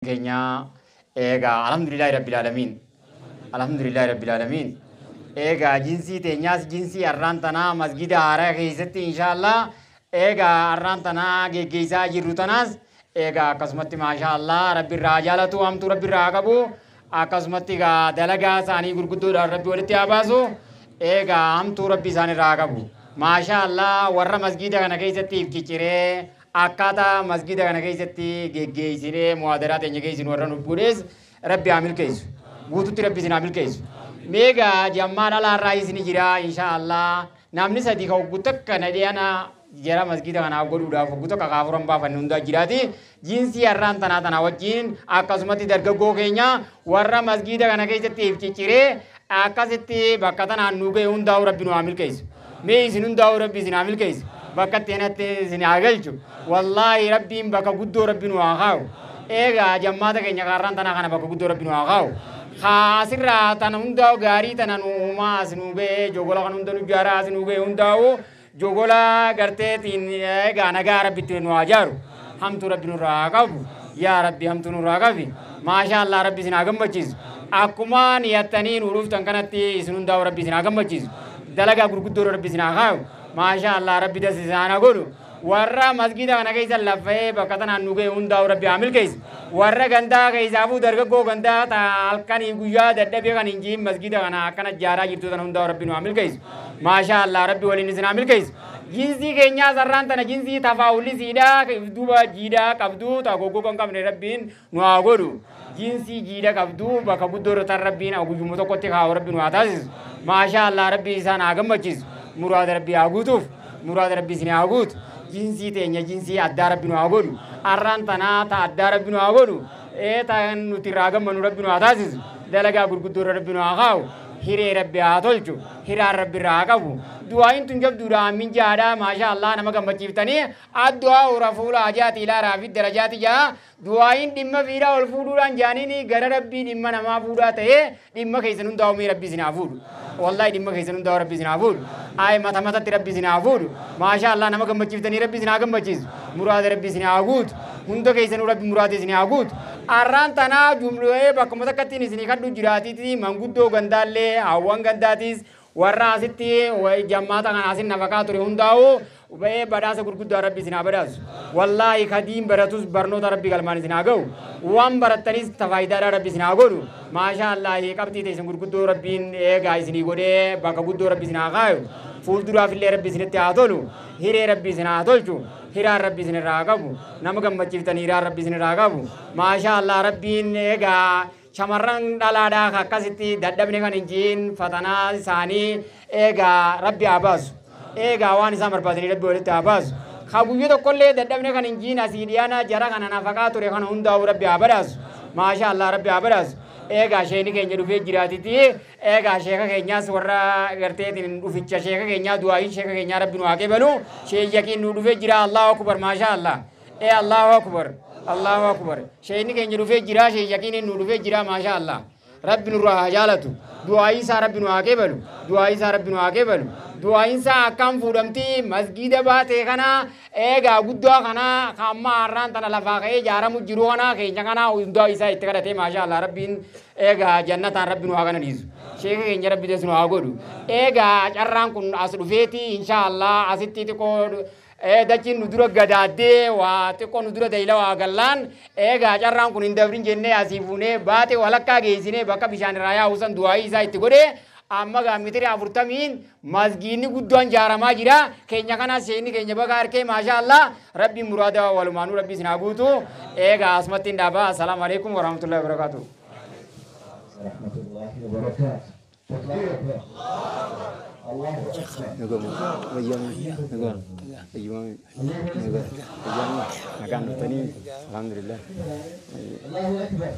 Keenya eegaa, alhamdulillahi rabbil aalamiin, alhamdulillahi rabbil aalamiin. Eegaa, jinsii teenyaas jinsii har'aan tanaa masgida haaraa keessatti inshaallah eegaa har'aan tanaa geggeessaa jirru tanaas eegaa akkasumatti, maashaa Allah, rabbi irraa jaalatu, hamtuu rabbi irraa qabu. Akkasumatti egaa dalagaa isaanii gurguddoodhaan rabbi walitti haa baasu. Eegaa, hamtuu rabbi isaan irraa qabu. Maashaa Allah, warra masgida kana keessatti if cicciree akkaataa masgida kana keessatti geggeessinee muhaadaraa teenya geessinu warra nuuf godhees rabbi haa milkeessu. Guututti rabbi isin haa milkeessu. Meegaa jammaa dhalaarraa isin jira insha Allah. Namni sadi ka hoggu takka na dhiyana jara masgida kanaaf godhuudhaaf hoggu takka kaafuran baafanne hundaa jiraati. Jinsii har'aan tanaa tanaa wajjin akkasumatti dargaggoo keenya warra masgida kana keessatti if cicciree akkasitti bakka tanaan nu ga'e hundaa'u rabbi nu haa milkeessu. Mee isin hundaa'u rabbi isin haa milkeessu. Bakka itti hanatti isin haa galchu. Wallaahi rabbiin bakka guddoo rabbi nu haa kaa'u. Eegaa, jammaata keenya kaarraan tanaa kana bakka guddoo rabbi nu haa kaa'u. Haa, asirraa tana hundaa'u gaarii tana nu uumaa as nu ga'e, jogola kan hunda nu ijaaraa as nu ga'e hundaa'u jogola garteetiin eegaa nagaa rabbitti nu haa jaaru. Hamtuu rabbi nurraa haa qabu. Yaa rabbi, hamtuu nurraa qabi. Maashaa Allah, rabbi isin haa gammachiisu. Akkuma niyattanii nu dhuftan kanatti isin hundaa'u rabbi isin haa gammachiisu. Dalagaa gurguddoo rabbi isin haa kaa'u. Maashaa Allah, rabbi das isaan haa godhu. Warra masgida kana keessa laffa'ee bakka tanaan nu ga'e hundaa'u rabbi haa milkeessu. Warra gandaa keessaafuu dargaggoo gandaa ta halkanii guyyaa dadhabee kan hin jiin masgida kana akkana ijaaraa jirtu tana hundaa'u rabbi nu haa milkeessu. Maashaa Allah, rabbi waliin isin haa milkeessu. Jinsii keenyaa sarraan tana jinsii tafaawulisiidha duuba jiidhaa qabdu ta goggoo kan qabne rabbiin nu haa godhu. Jinsii jiidha qabdu bakka guddoo irra tan rabbiin guyyuma tokkotti kaa'u rabbi nu haa taasisu. Maashaa Allah, rabbi isaan haa gammachiisu. Muraada rabbi haa guutuuf. Muraada rabbi isin haa guutu. Jinsii teenya jinsii addaa rabbi nu haa godhu. Har'aan tanaa ta addaa rabbi nu haa godhu. Ee, ta nuti irraa gammannu rabbi nu haa taasisu. Dalagaa gurguddoo irra rabbi nu haa kaa'u. Hiree rabbi haa tolchu. Hiraan rabbi irraa haa qabu. Du'aayin tun jabduudha min jaadha. Maashaa Allah, nama gammachiiftanii addu'aa ura fuula hajaati ilaa raafi darajaati jaa. Du'aayin dhimma fiidhaa ol fuudhuudhaan jaaniini gara rabbii dhimma namaa fuudhaa ta'ee dhimma keessan hundaa'u mee rabbi isin haa fuudhu. Wallahi dhimma keessan hundaa'u rabbi isin haa fuudhu. Ay, mata matatti rabbi isin haa fuudhu. Maashaa Allah, nama gammachiiftanii rabbi isin haa gammachiisu. Muraada rabbi isin haa guutu. Hunda keessanuu rabbi muraada isin haa guutu. Arraan tanaa jumlee bakkuma takkattiin isinii kadhu jiraatiiti manguddoo gandaallee hawwan gandaatis warra asitti jammaata kana asin nafaqaa ture hundaa'u ba'ee badhaasa gurguddaa rabbi isin haa badhaasu. Wallaahi kadiin baratus barnoota rabbi galmaan isin haa ga'u. Waan barattanis tafaayidaadhaa rabbi isin haa godhu. Maashaa Allah, qabxii teessan gurguddoo rabbiin eegaa isinii godhee bakka guddoo rabbi isin haa kaayu. Fuulduraaf illee rabbi isinitti haa tolu. Hiree rabbi isin haa tolchu. Hiraan rabbi isin irraa haa qabu. Nama gammachiiftanii hiraan rabbi isin irraa haa qabu. Maashaa Allah, rabbiin eegaa shamarran dhalaadhaa akkasitti dadhabne kan hin jiin fatanaa isaanii eegaa rabbi haa baasu. Eegaa, waan isaan barbaadanii rabbi walitti haa baasu. Ka guyyaa tokkollee dadhabne kan hin jiin asii dhiyaana jara kana nafaqaa ture kana hundaa'u rabbi haa badhaasu. Maashaa Allah, rabbi haa badhaasu. Eegaa, sheeni keenya dhufee jiraatiti. Eegaa, sheeka keenyaas warra garteetiin dhuficha sheeka keenyaa du'aayin sheeka keenyaa rabbi nu haa qeebalu. Sheeyyaqiin nu dhufee jira. Allahu akbar, maashaa Allah. Ee, Allahu akbar. Allahu akbar. Sheeyni keenya dhufee jira, sheeyyaqiin nu dhufee jira, maashaa Allah. Rabbi nurraa haa jaalatu. Du'aayi isaa rabbi nu haa qeebalu. Du'aayi isaa rabbi nu haa qeebalu. Du'aayin isaa akkam fuudhamti masgiida baatee kana eegaa guddaa kana ka amma har'aan tana lafaa ka'ee ijaaramu jiru kana keenya kana hundaa isaa itti kadhatee, maashaa Allah, rabbiin eegaa jannataan rabbi nu haa kananiisu. Sheeka keenya rabbi des nu haa godhu. Eegaa, carraan kun as dhufeeti inshaa Allah asitti xiqqoo dachiin nu dura gadaaddee waa xiqqoo nu dura dayila waa gallaan eegaa carraan kun hin dabrin jennee asii fuunee baatee walakkaa geessinee bakka bishaan irraa yaa'u san du'aayii isaa itti godhee amma gaa mitiri 40n masgiinni guddaan jaaramaa jira. Keenya kanas sheekni keenya baga harkee, maashaa Allah, rabbiin muraada walumaanuu rabbi isin haa guutu. Eegaa, asumatti hin dhaabaa. Assalaamu alaikum warahmatullahi wabarakaatuh. ورحمة الله وبركاته. تكبير. الله أكبر. Nagaa nagaa nagaan dhuftanii, alhamdulillah. الله أكبر.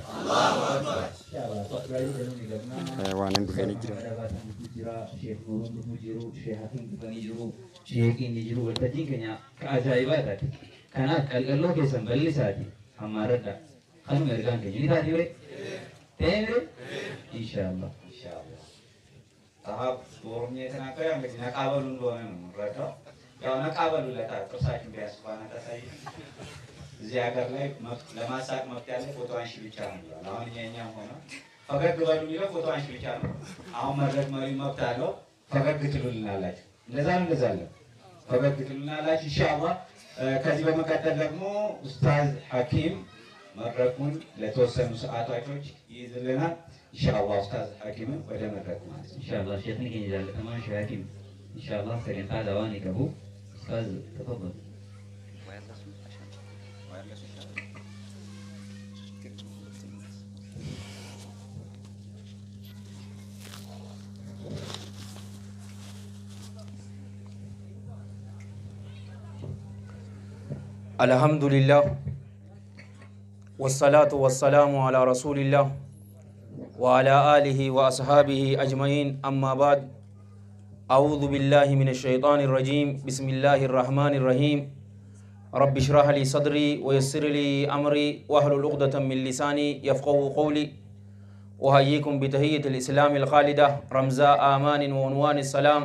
Waan hin dhufeen jira. Sheekh Nuruun dhufuu jiru, Sheekh Hafiin dhufanii jiru, Sheekiin ni jiru, waltajjiin keenya ka ajaa'ibaa taate. Kanaaf qalqalloo keessan bal'isaati hammaaradha. Kanuma ergaan keenya ni taati bire? Ta'ee bire? Inshaallah. ኢንሻአላህ ጸሐፍ በኦሮምኛ የተናገረ እንግዲህ ነቃ በሉ እንደሆነ ነው የምንረዳው። ያው ነቃ በሉ ለታ ጥርሳችን ቢያንስ እንኳን አታሳይም። እዚህ ሀገር ላይ ለማሳቅ መብት ያለ ፎቶ አንሺ ብቻ ነው ብሏል። አሁን እኛም ሆነ ፈገግ በሉ የሚለው ፎቶ አንሺ ብቻ ነው። አሁን መድረክ መሪ መብት አለው። ፈገግ ትሉልናላችሁ። እንደዛ ነው፣ እንደዛ አለ። ፈገግ ትሉልናላችሁ ኢንሻአላህ። ከዚህ በመቀጠል ደግሞ ኡስታዝ ሐኪም መድረኩን ለተወሰኑ ሰዓታቶች ይይዝልናል። ኢንሻአላህ ኡስታዝ ሐኪምን ወደ መድረኩ ማለት ነው። ኢንሻአላህ ሼኽን keenya jaallatamaan Sheekh Hakiim ኢንሻአላህ sagantaa dawaa ni qabu. Ustaaz tafaddal. الحمد لله والصلاة والسلام على رسول الله وعلى آله وأصحابه أجمعين أما بعد أعوذ بالله من الشيطان الرجيم بسم الله الرحمن الرحيم رب اشرح لي صدري ويسر لي أمري واحلل عقدة من لساني يفقهوا قولي أحييكم بتحية الإسلام الخالدة رمزاء آمان وعنوان السلام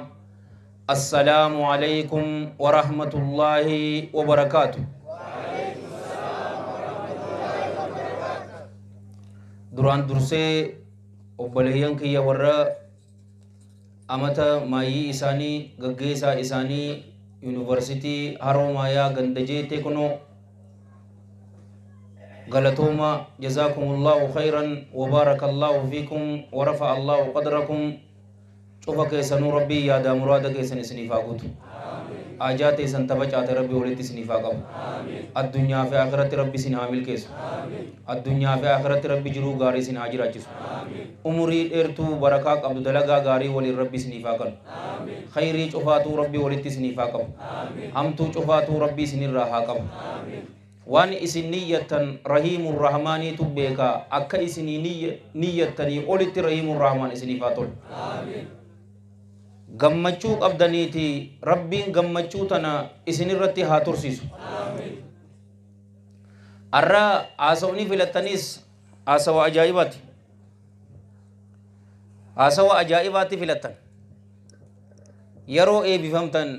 السلام عليكم ورحمة الله وبركاته. Duraan dursee obboleeyyan kiyya warra amata maayii isaanii gaggeessaa isaanii yuunivarsiitii Haroomayaa Gandajee Teeknoo galatooma jazaakumullahu khayran wa baarakallahu fiikum wa rafa'a Allahu qadrakum cufa keessanuu rabbii yaadaa muraada keessan isiniif haa guutu. Ajaa teessan taphacaate rabbi walitti isiniif haa qabu. Addunyaa fi akhiratti rabbi isin haa milkeessu. Addunyaa fi akhiratti rabbi jiruu gaarii isin haa jiraachisu. Umurii dheertuu barakaa qabdu dalagaa gaarii waliin rabbi isiniif haa kennu. Khayrii cufaatuu rabbi walitti isiniif haa qabu. Hamtuu cufaatuu rabbi isinirraa haa qabu. Waan isin niyyattan rahiimur rahmaaniitu beekaa akka isinii niyyattanii olitti rahiimur rahmaan isiniif haa tolu. Gammachuu qabdaniiti rabbiin gammachuu tana isinirratti haa tursiisu. Arra haasawni filattanis haasawa ajaa'ibaati. Haasawa ajaa'ibaatti filattan. Yeroo eebbifamtan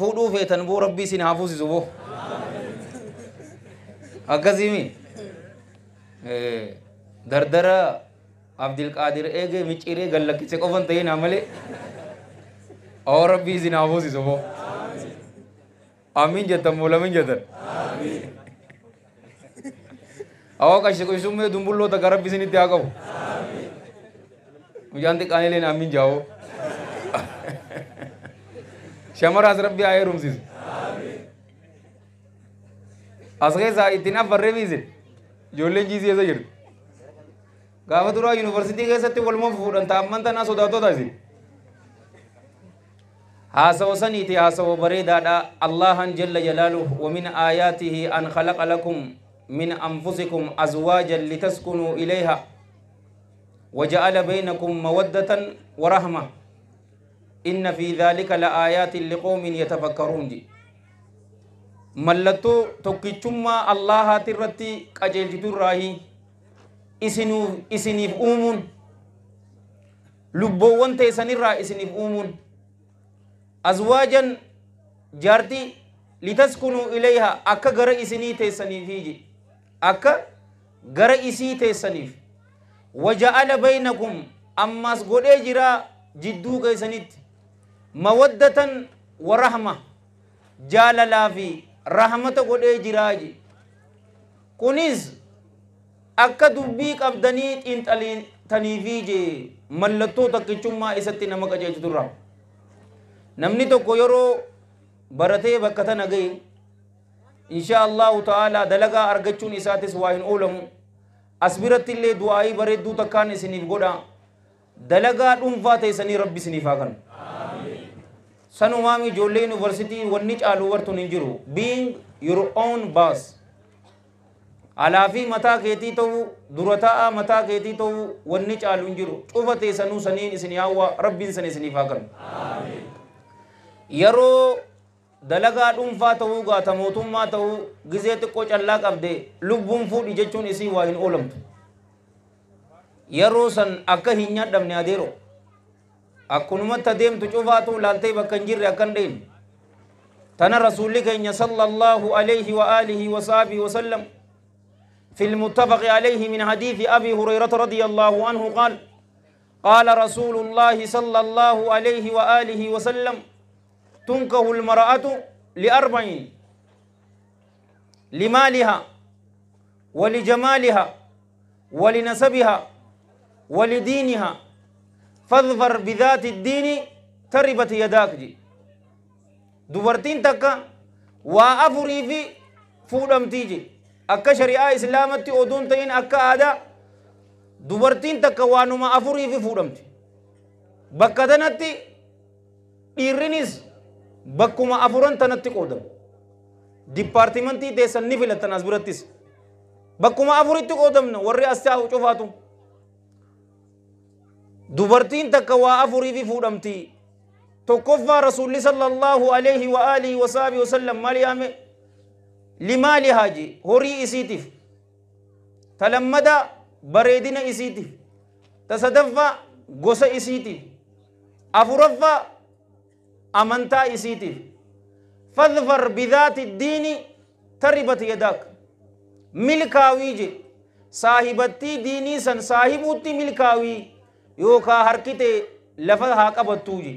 fuudhuu feetan boo rabbii isin haa fuusisu boo. Akkasiimi dardara Abdilqaadir eegee micciiree gallakkise qofan ta'in haa malee. Oo rabbii isin haa fuusisu boo. Amiin jettan moo lamiin jettan? Awwa qashqishummee dumbulloo takka rabbi isinitti haa qabu. Mucaan xiqqaan illeen amiin jaawoo. Shamaraas rabbi haa heerumsiisu. As keessaa ittiin affarree miisin ijoolleen jiisii eessa jirti? Gaafa duraa yuunivarsiitii keessatti waluma fuudhan taa'amman tanaa sodaatota isin. Haasawa saniiti haasawa bareedaadha. Allahan jalla jalaaluhu wa min aayaatihi an khalaqa lakum min anfusikum azwaajan litaskunuu ilayha wa ja'ala baynakum mawaddatan wa rahma inna fi dhalika la aayaatin liqawmin yatafakkaruun ji. Mallattoo tokkichummaa Allahaati irratti qajeelchitu irraahi isiniif uumuun lubboowwan teessanirraa isiniif uumuun azwaajan jaartii litaskunuu ilayha akka gara isinii teessaniifi ji akka gara isii teessaniif waja'ala baynakum ammas godhee jira jidduu keessanitti mawaddatan wa rahma jaalalaa fi rahmata godhee jiraa ji. Kunis akka dubbii qabdanii xiinxaltaniifi je mallattoo tokkichummaa isatti nama qajeelchitu irraa. Namni tokko yeroo baratee bakka tana gahe insha Allahu ta'ala dalagaa argachuun isaatis waa hin oolamu. As biratti illee du'aayii bareedduu takkaan isiniif godha. Dalagaa dhuunfaa teessanii rabbi isiniif haa kennu. Sanumaam ijoollee yuunivarsiitii wanni caalu wartuun hin jiru. Being your own boss. Alaafii mataa keetii ta'uu dura taa'aa mataa keetii ta'uu wanni caalu hin jiru. Cufa teessanuu saniin isin hawwa rabbiin san isiniif haa kennu. Yeroo dalagaa dhuunfaa ta'uu gaata mootummaa ta'uu gizee xiqqoo callaa qabde lubbuun fuudhi jechuun isii waa hin oolamtu. Yeroo san akka hin nyaadhamne adeero. Akkunumatti adeemtu cufaatu laaltee bakka hin jirre akka hin dheenye. تنا رسولك إن صلى الله عليه وآله وصحبه وسلم في المتفق عليه من حديث أبي هريرة رضي الله عنه قال قال رسول الله صلى الله عليه وآله وسلم تنكه المرأة لأربعين لمالها ولجمالها ولنسبها ولدينها فاظفر بذات الدين تربت يداك. جي دبرتين تكا وأفري في فودم تيجي أكا شريعة إسلامتي أدون تين أكا آدا دبرتين تكا وانما أفري في فودمتي بكدنتي إيرينيس بكما أفرن تنتي قودم ديبارتمنتي تيسن نفلتن أزبرتيس بكما أفري تقودمنا وري أستاو شوفاتو دبرتين تكا وأفري في فودمتي تكفى رسول الله صلى الله عليه وآله وصحبه وسلم مالي لمالي هاجي هوري إسيتف تلمدا بريدنا إسيتف تصدفا غوسا إسيتف أفرفا أمنتا إسيتف فاظفر بذات الدين تربت يداك ملكاوي جي صاحبتي ديني سن صاحبوتي ملكاوي يوكا حركتي لفظها قبطوجي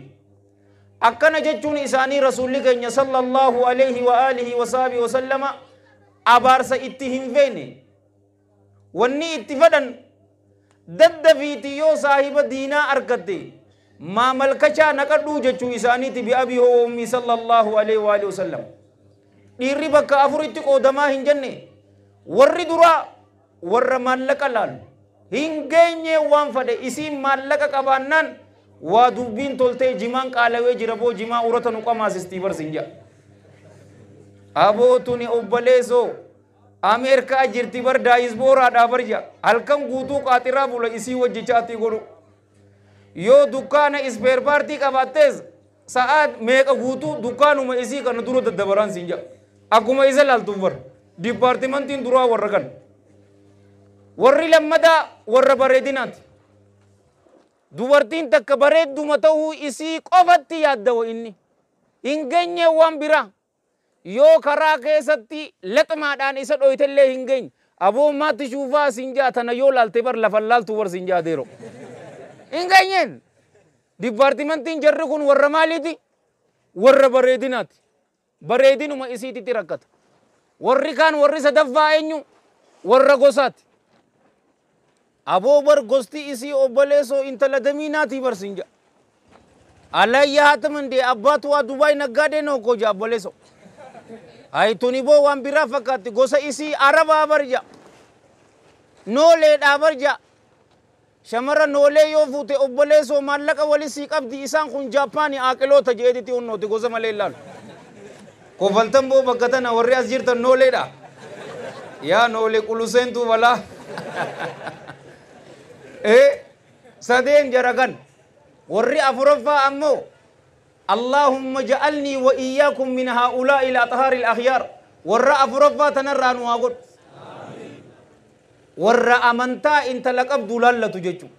أكن جتون إساني رسولك إن صلى الله عليه وآله وصحبه وسلم أبارس اتهم فيني وني اتفدن دد فيتيو صاحب دينا أركتي ما ملكشا نكدو جتو إساني تبي أبي هو أمي صلى الله عليه وآله وسلم ديري بك أفريتك أودما هنجني ورّي درا ورّ مالك لال هنجني وانفد إسي مالك كبانان ودوبين تولتي جمان قالوي جربو جما اورتن قما سيستيفر سنجا ابو توني اوبليسو امريكا جرتي بر دايسبورا دابرجا الكم غوتو قاترا بولا اسي وجي غورو يو دكان اسبير بارتي قباتز ساعات ميك غوتو دكانو ما اسي كن درو دبران سنجا اكوما ايزلال توبر ديبارتمنتين دروا ورغن وري لمدا ور بريدينات dubartiin takka bareedduma ta'uu isii qofatti yaaddawa inni hin geenye waan biraa yoo karaa keessatti laxmaadhaan isa dhoytellee hin geenye aboo maatti shuufaa siin jaa tana yoo laalte bar lafan laaltu bar siin jaa deero hin geenyeen dipaartimentiin jarri kun warra maaliiti warra bareedinaati bareedinuma isiititti rakkata warri kaan warri sadaffaa eenyu warra gosaati aboo bar gosti isii obboleessoo intala damiinaatii bar siin jedha. Alayya haataman dee abbaatu waa Dubaay naggaadee noo koo jaa obboleessoo. Hayi tuni boo waan biraa fakkaatti gosa isii arabaa bar jaa. Nooleedhaa bar jaa. Shamara noolee yoo fuute obboleessoo maallaqa walisii qabdi isaan kun Jaapaanii aaqiloota jeetitti hunnooti gosa malee ilaalu. Kofaltan boo bakka tana warri as jirtan nooleedha. Yaa noolee quluseentuu balaa. Sadeen jaragan warri afuraffaa ammoo Allahumma ja'alnii wa iyyakum min haa'ulaa'i al-athaari al-akhyaar warra afuraffaa tanarraa nu haa godhu warra amantaa intala qabdu laallatu jechuudha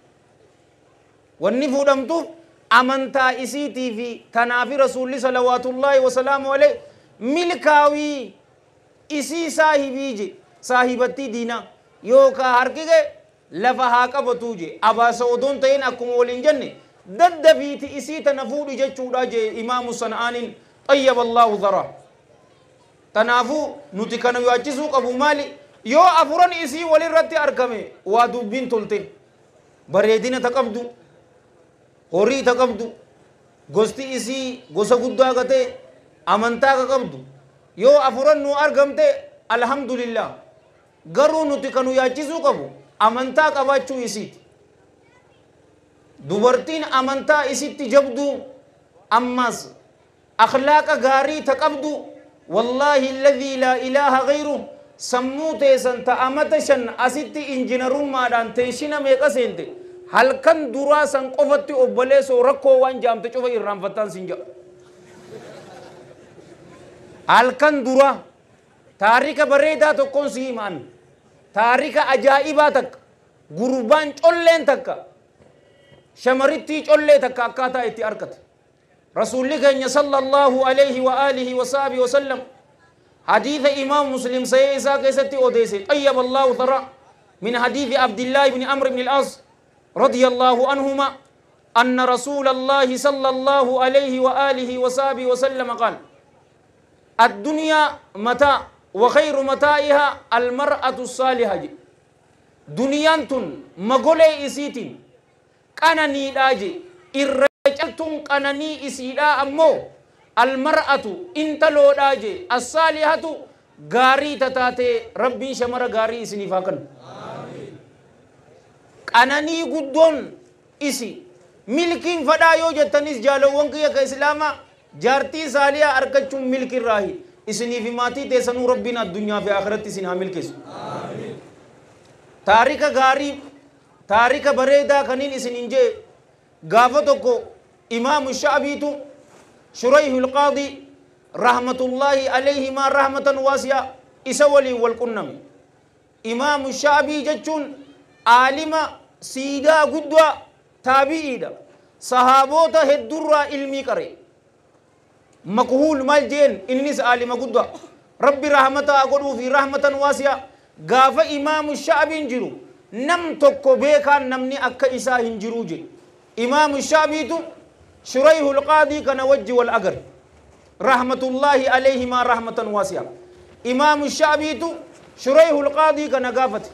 wanni fuudhamtuuf amantaa isiitii fi tanaafi rasuulli salawaatullaahi wasalaamu alayhi milkaawii isii saahibii je saahibattii diinaa yookaa harki kee lafa haa qabatu je abaasa odoon ta'in akkuma waliin jenne daddafiiti isii tana fuudhi jechuudha je imaamu sana'aaniin xayyaba allaahu dharaa tanaafuu nuti kana yaachisuu qabu maali yoo afuran isii walirratti argame waa dubbiin tolte bareedina ta qabdu horii ta qabdu gosti isii gosa guddaa gatee amantaa ka qabdu yoo afuran nu argamte alhamdulillah garuu nuti kanu yaachisuu qabu amantaa qabaachuu isiiti. Dubartiin amantaa isitti jabdu ammas akhlaaqa gaarii ta qabdu wallaahi alladhii laa ilaaha ghayru sammuu teessan ta amata shan asitti injinarummaadhaan teeshina meeqa seente halkan duraa san qofatti obboleessoo rakkoo waan jaamte cufa irraanfattaan sin jedha. Halkan duraa taarika bareedaa tokkoon si himaan taarika ajaa'ibaa takka gurbaan colleen takka shamarittii collee takka akkaataa itti argate. Rasuulli keenya sallallahu alayhi wa alihi wa sahbihi wa sallam حديث إمام مسلم سيئسا كيستي أوديسي طيب الله ثرى من حديث عبد الله بن عمرو بن العاص رضي الله عنهما أن رسول الله صلى الله عليه وآله وصحبه وسلم قال الدنيا متاع وخير متاعها المرأة الصالحة. دنيا مغولي إسيتين قنني داجي إرجلتن قنني إسيدا أمو المرأة انتلو داجي الصالحة غاري تتاتي ربي شمر غاري إسني فاكن قنني قدون إسي ملكين فدا يو جتنس جالوون كي كإسلاما جارتي صالحة أركچون ملك الراهي إسني في ماتي تسنو ربنا الدنيا في آخرت إسنها ملكس. تاريخ غاري تاريخ بريدا كنين إسنين جي غافتكو إمام الشعبي تو شريح القاضي رحمة الله عليه ما رحمة واسعة إسولي والقنم. إمام الشعبي جتشون عالم سيدا قدوة تابعي دا صحابوتا هدرا علمي كري مقهول مال جين إنس عالم قدوة ربي رحمة أقوله في رحمة واسعة. غاف إمام الشعبي انجرو نم تكو بيكا نمني أكا إسا هنجرو جي. إمام الشعبي تو شريح القاضي كان وجه والأجر رحمة الله عليه ما رحمة واسعة. إمام الشعبي تو شريح القاضي كان غافت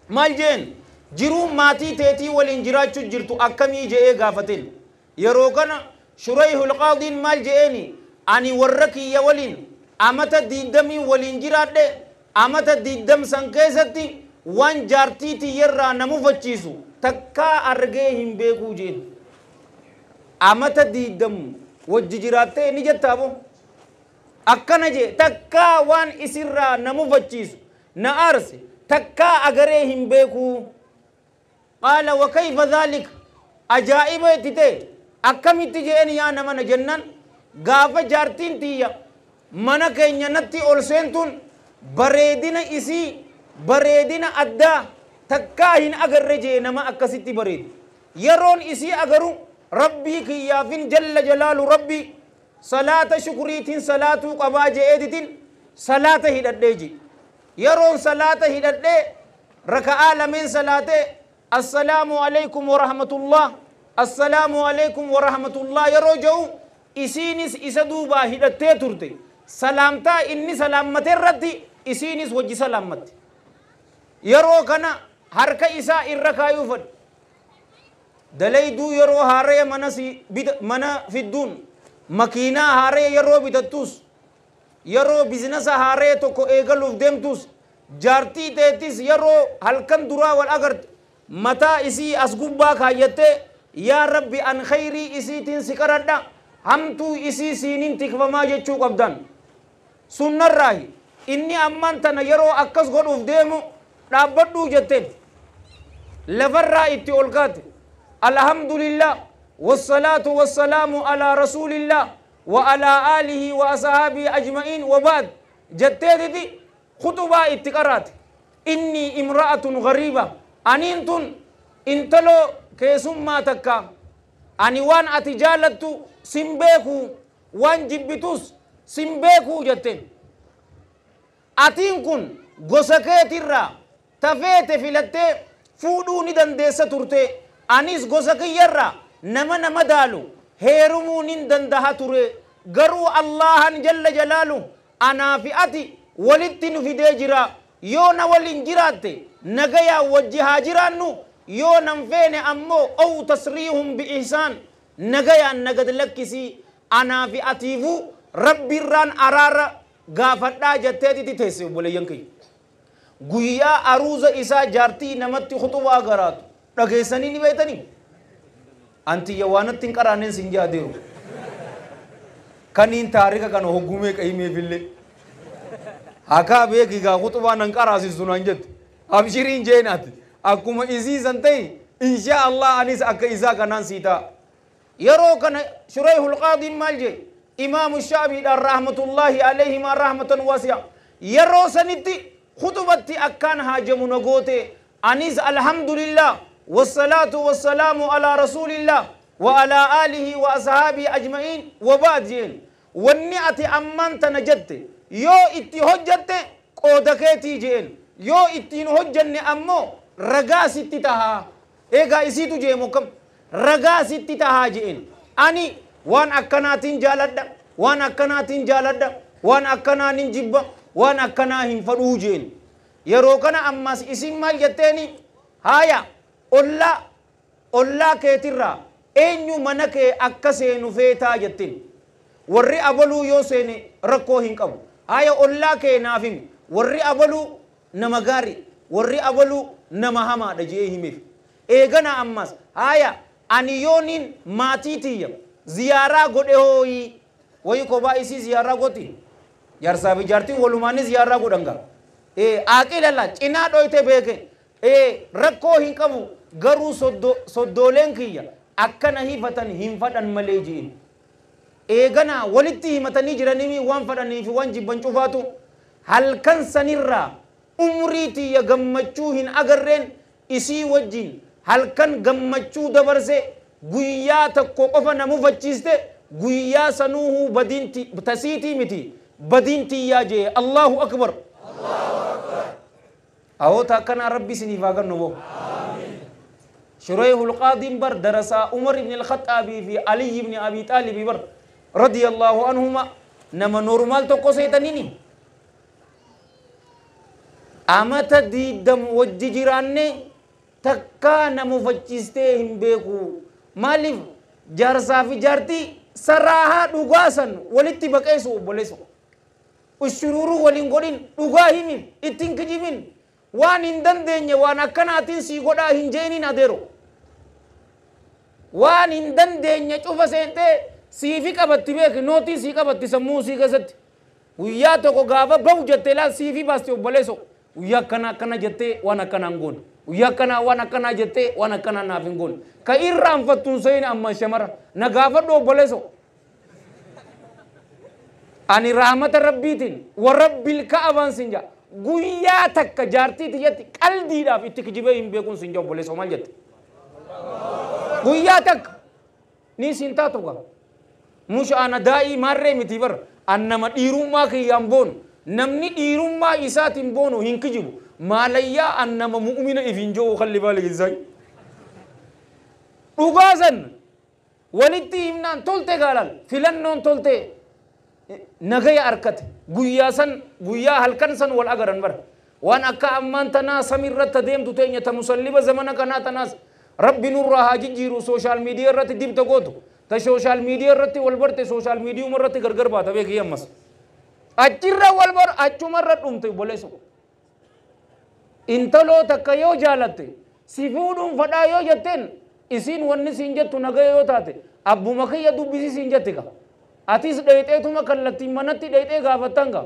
مال جين جرو ماتي تيتي والانجراج جرتو أكمي جئ غافتين يروكنا شريح القاضي مال جئني أني وركي يا ولين أمت ديدمي والانجراج أمت ديدم سنكيستي وان جارتي تيرا نموفتشيسو تكا أرجيهم بيكو جين أمت ديدم وججراتي نجتابو أكنجي تكا وان إسرا نموفتشيسو نأرس تكا أجريهم بيكو. قال وكيف ذلك أجائب تتي أكمي تجيني يا نمنا جنان غاف جارتين تيا منك ينتي أولسنتون بريدنا إسي بريدنا أدى تكاهن أجر رجي نما أكستي بريد يرون إسي أجرو ربي كيافين جل جلال ربي صلاة شكريتين صلاة قباج إيدتين صلاة هددجي يرون صلاة هدد ركع لمن صلاة السلام عليكم ورحمة الله السلام عليكم ورحمة الله يروجو إسينس إسدوبا هدتي ترتي سلامتا إني سلامتي ردي إسينس وجي سلامتي يرو كنا حركة إسا إركا يفد دليدو يرو هاري منا في الدون مكينة هاري يرو بتتوس يرو بزنس هاري توكو إيغلوف ديمتوس جارتي تيتيس يرو هلكن درا والأغرت متى إسي أسقبا خايته يا ربي أن خيري إسي تنسكردا همتو إسي سينين تكفما جتشو قبدان سنة راهي إني أمان تنا يرو أكس غدوف ديمو رابطو جتين لفر إتي أولكات الحمد لله والصلاة والسلام على رسول الله وعلى آله وأصحابه أجمعين وبعد جتين دي خطبة اتقرات إني امرأة غريبة أنينتن انتلو كيسم ما تكا أني وان أتجالتو سيمبيكو وان جبتوس سيمبيكو جتين أتين كن غسكيت الرا تفيت فيلتي فودو ندن ديسة ترتي أنيس غسكي يرا نما نما دالو هيرمو ندن دها تري غرو الله جل جلاله أنا في أتي ولتن في ديجرا يونا ولنجراتي نجيا وجها جيرانو يو نمفين أمو أو تصريهم بإحسان نجيا نجد لكسي أنا في أتيفو ربي ران أرار غافتا جتتي تتسي بولي ينكي غيا أروز إسا جارتي نمتي خطوة غرات رغيسني نبيتني أنتي يوانت تنكرانين سنجا ديرو كنين تاريخ كان هجومي كيمي فيلي هكا بيجي خطوة ننكراسي سنانجت أبشرين جينات أكuma إزيزن تي إن شاء الله أنيس أك إزا كنان سيتا يرو كان شريح القاضي مالجي إمام الشعبي رحمة الله عليه ما رحمة واسعة يرو سنتي خطبتي أكان هاجم نغوتي أنيس الحمد لله والصلاة والسلام على رسول الله وعلى آله وأصحابه أجمعين وبعد جين wanni ati ammaan tana jette yoo itti hojjatte qooda keetii jeen yoo ittiin hojjanne ammoo ragaa sitti tahaa eegaa isiitu jee mokkam ragaa sitti tahaa jeen ani waan akkanaatiin jaaladha waan akkanaatiin jaaladha waan akkanaa nin jibba waan akkanaa hin fadhuu jeen yeroo kana ammas isin maal jetteeni haaya ollaa keetirraa eenyu mana kee akka seenu feetaa jetteen warri abaluu yoo seene rakkoo hin qabu haya ollaa kee naaf himi warri abaluu nama gaarii warri abaluu nama hamaadha jee himeef eegana ammas haya ani yooniin maatii tiyya ziyaaraa godhe hooyi wayi kophaa isii ziyaaraa goti jaarsaa fi jaartiin walumaanii ziyaaraa godhan gaa aqilala cinaa dhoyte beeke rakkoo hin qabu garuu soddooleen kiyya akkana hifatan hin fadhan malee ji'in eegana walitti himatanii jiranii waan fadhanii fi waan jibban cufaatu halkan sanirraa umrii tiyya gammachuu hin agarreen isii wajjin halkan gammachuu dabarse guyyaa tokko qofa na mufachiiste guyyaa sanuuhu badiin tasiitii miti badiin tiyyaa jee Allahu akbar أهو كان ربي سني فاغن نبو شريح القاضي بر درس عمر بن الخطاب في علي بن أبي طالب بر رضي الله عنهما نما نورمال تو قصيتنيني أمت ديدم وججراني تكا نمفچستهم بيكو مالف جارسا في جارتي سراها دوغاسن ولتي بقيسو بوليسو الشرور ولين دوغاهمين اتين waan hin dandeenye waan akkanaatiin sii godhaa hin jeeniin adeero waan hin dandeenye cufa seentee siifi qabatti beeki nootii sii qabatti sammuu sii keessatti guyyaa tokko gaafa bahu jettee laal siifi baasti obboleeso guyyaa akkana akkana jettee waan akkanaa hin goone guyyaa akkanaa waan akkanaa jettee waan akkanaa naaf hin goone ka irraanfattuun seeni amma shamara na gaafadhu obboleeso ani rahmata rabbiitiin warabbil ka'abaan sin jaa guyyaa takka jaartii tiyyatti qaldiidhaaf itti kijibee hin beekuun sin obboleessoo maal jette guyyaa takka ni sin taatu gaa musha ana daa'ii maarree miti bar an nama dhiirummaa kiyyaan boonu namni dhiirummaa isaatiin boonu hin kijibu maalayyaa an nama mu'mina if hin jiru kalli baala gizaay dhugaasan walitti himnaan tolte gaalal filannoon tolte nagaya arkate guyyaa san guyyaa halkan san wal agaran bar waan akka ammaan tanaa samiirratti deemtu teenya ta musalliba zamana kanaa tanaas rabbi nurraa haa jijjiiru sooshaal miidiyaa irratti dibta gootu ta sooshaal miidiyaa irratti wal barte sooshaal miidiyuma irratti gargar baata beekii ammas achirra wal bar achumarra dhumte obboleessu intaloo takka yoo jaalatte si fuudhuun fadhaa yoo jetteen isiin wanni siin jettu nagaya yoo taate abbuma kiyya dubbisi siin jetti ka atis dheexeetuma kallattiin manatti dheexee gaafattan gaa